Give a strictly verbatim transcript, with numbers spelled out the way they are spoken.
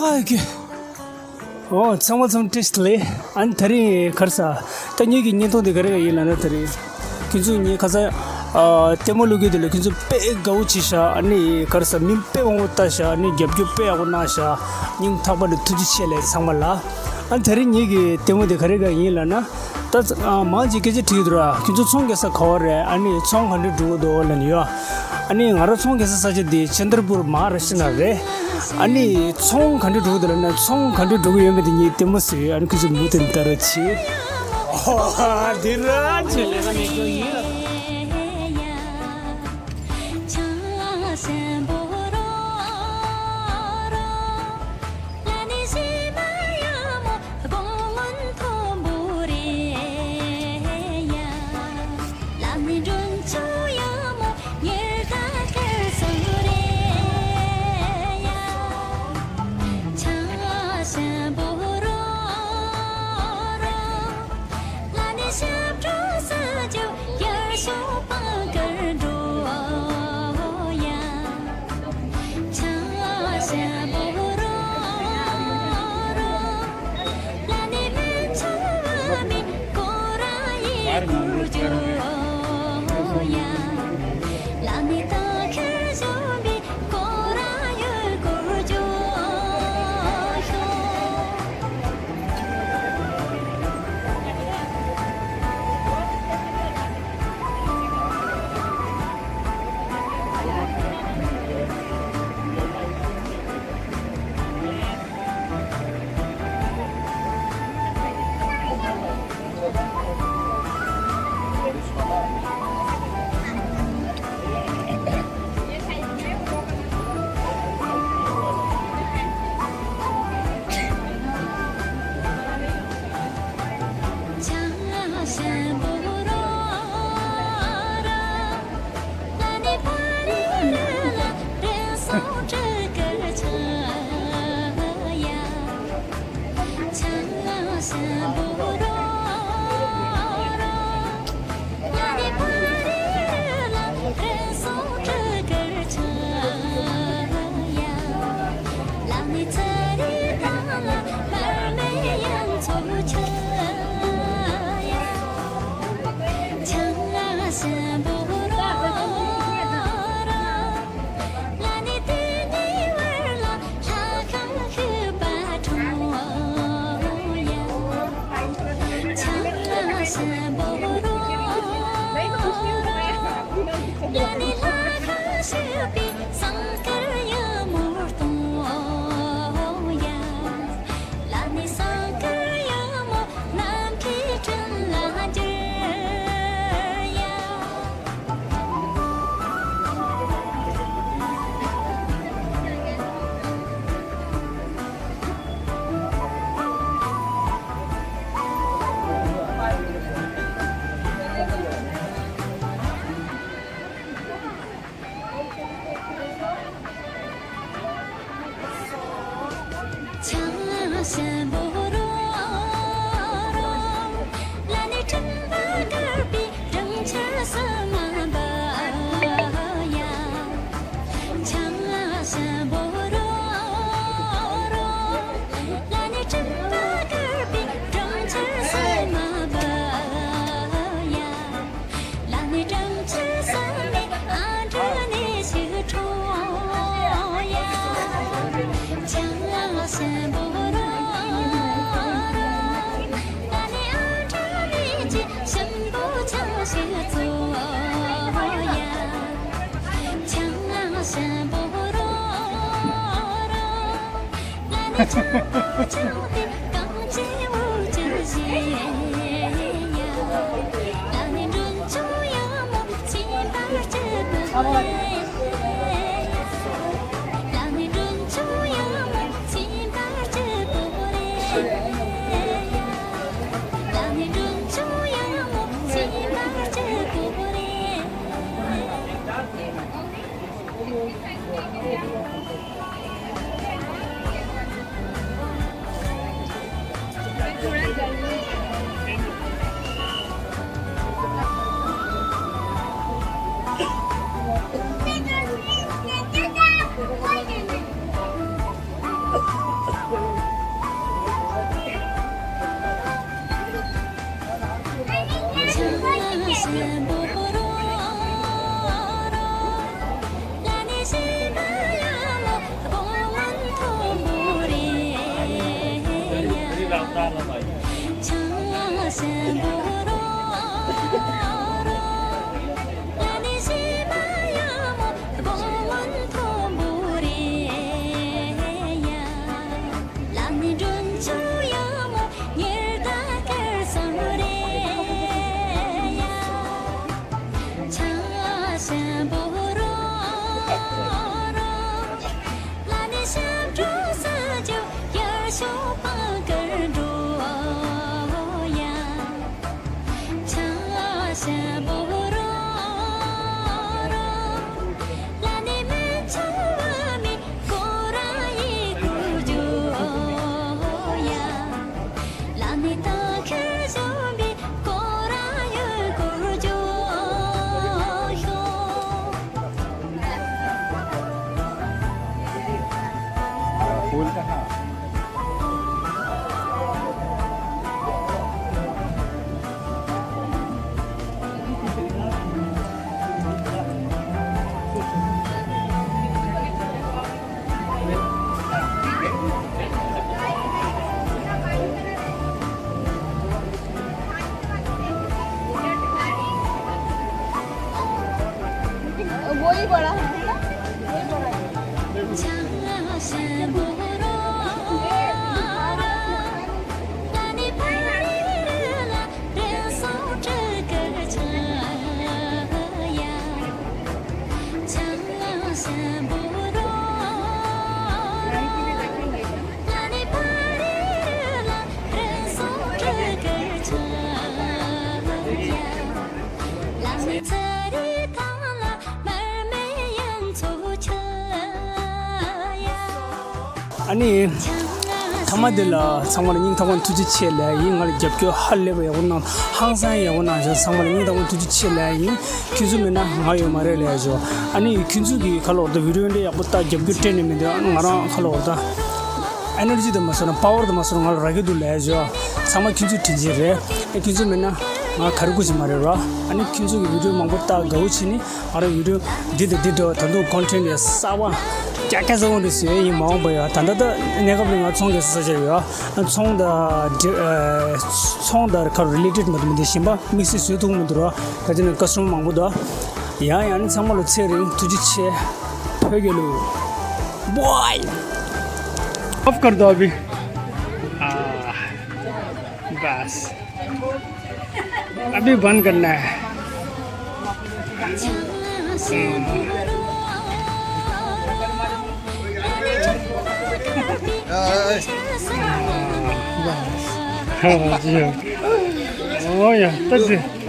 ཨ་ཀེ། ཨོ་ཚང་མ་ཚང་བཀྲ་ཤིས་བདེ་ལེགས། ཨ་ནི་དེ་རིང་ག་རེ་ཟ། ད་ངེད་ཀྱི་བརྙན་ཐུང་འདི་ག་རེ་ཡིན་ལབ་ན། དེ་རིང་ཁྱོད་ཚོ་ངས་ཁ་སང་ཨ་ལྟད་མོ་ལོག་གི་དེ་ལ་ཁྱོད་ཚོ་དཔེ་དགའ་བོ་བྱས་ཤག་ཨ་ནི་ག་རེ་ཟ། མི་དཔེ་མང་པོ་ལྟ་ཤག་ཨ་ནི་རྒྱབ་སྐྱོར་དཔེ་ཡག་པོ་གནང་ཤག་སྙིང་ཐག་པ་ནས་ཐུགས་རྗེ་ཆེ་ལབ་ཚང་མ་ལ། ཨ་ནི་དེ་རིང་ངེད་ཀྱི་ལྟད་མོ་འདི་ག་རེ་ག་ཡིན་ལབ་ན། ད་ཨ་མང་ཆེ་སྐད་ཆ་དྲིས་འདུག་ར། ཁྱོད་ཚོ་ཚོང་རྒྱག་ས་ག་བ་རེད། ཨ་ནི་ཚོང་ག་འདྲ་འགྲོ་གི་འདུག་ལབ་ནས་ཡོད། ཨ་ནི་ང་རང་ཚོང་རྒྱག་ས་ས་ཆ་འདི་ཆན་དར་པུར་མ་ཧཱ་ར་ཤི་ཏྲ་ན་རེད། ཨ་ནི་ཚོང་ག་འདྲ་འགྲོ་གི་འདུག་ལབ་ན། ཚོང་ག་འདྲ་འགྲོ་གི་ཡོད་མེད་དེ་ངས་ལྟད་མོ་བཟོས་ཡོད། ཨ་ནི་ཁྱོད་ཚོ་མུ་མཐུད་ལྟ་རོགས་བྱེད། ཨོ་འདི་ར་ཅི། वही बड़ा है ना, वही बड़ा है। ཨ་ནི། ཐ་མ་འདི་ལ་ཚང་མ་ལ་སྙིང་ཐག་པ་ནས་ཐུགས་རྗེ་ཆེ་ལབ་ཡིན། ང་ལ་རྒྱབ་སྐྱོར་ཧ་ལས་པ་ཡག་པོ་གནང་། ཧང་སང་ཡག་པོ་གནང་བྱུང་། ཚང་མ་ལ་སྙིང་ཐག་པ་ནས་ཐུགས་རྗེ་ཆེ་ལབ་ཡིན། ཁྱེད་ཚོ་མེད་ན་ང་ཡོད་མ་རེད་ལབ་ཡ་ཅོ། ཨ་ནི་ཁྱེད་ཚོ་གི་ཁ་ལོ་ད་བི་ཌིའོ་འདི་ཡག་པོ་ད་རྒྱབ་སྐྱོར་སྤྲད་ནས་མི་འདུག་ཨ་ནི་ང་རང་ཁ་ལོ་ད་ཨེ་ནར་ཇི་དུ་མ་སོང་ན་པ་ཝར་དུ་མ་སོང་ན་ང་ལ་རག་གི་འདུག་ལབ་ཡ་ཅོ། ཚང་མ་ཁྱེད་ཚོ་དྲིན་ཆེན་རེད། ཨེ་ཁྱེད་ཚོ་མེད་ན་ང་ག་རེ་དགོས་ཀྱི་མ་རེད་ར། ཨ་ནི་ཁྱེད་ཚོ་གི་བི་ཌིའོ་མང་པོ་ལྟ་དགའ་བོ་བྱས་ནི། ང་རང་བི་ཌིའོ་འདི་དང་འདི་འདྲ་བ་ད་དུང་ཀོན་ཊེན་ཊི་གསར་པ་རྒྱ་སྐད་གསར་པ་འདི་བཟོ་ཡ་ཡིན། མ་འོངས་པ་ཡ་ད་ལྟ་ད་གནས་སྐབས་ལ་ང་ཚོང་རྒྱག་ས་ས་ཆ་ཡོད། ཨ་ཚོང་དང་འབྲེལ་ཨ་ཚོང་དང་ཁ་རི་ལེ་ཊེཌ་མ་གཏོགས་མི་འདུག་གཞན་པ་དམིགས་བསལ་བཟོ་ཐུབ་མི་འདུག་ར། ག་ཅི་ན་ཀ་སི་ཊ་མར་མང་པོ་འདུག་ཡང་ཡང་ནི་ཚང་མ་ལ་ཚེ་རིང་ཐུགས་རྗེ་ཆེ། བོད་རྒྱལ་ལོ། बॉय। ऑफ कर दो अभी। हाँ। बस। अभी बंद करना है। हाँ, जी। ओ यार, तक से।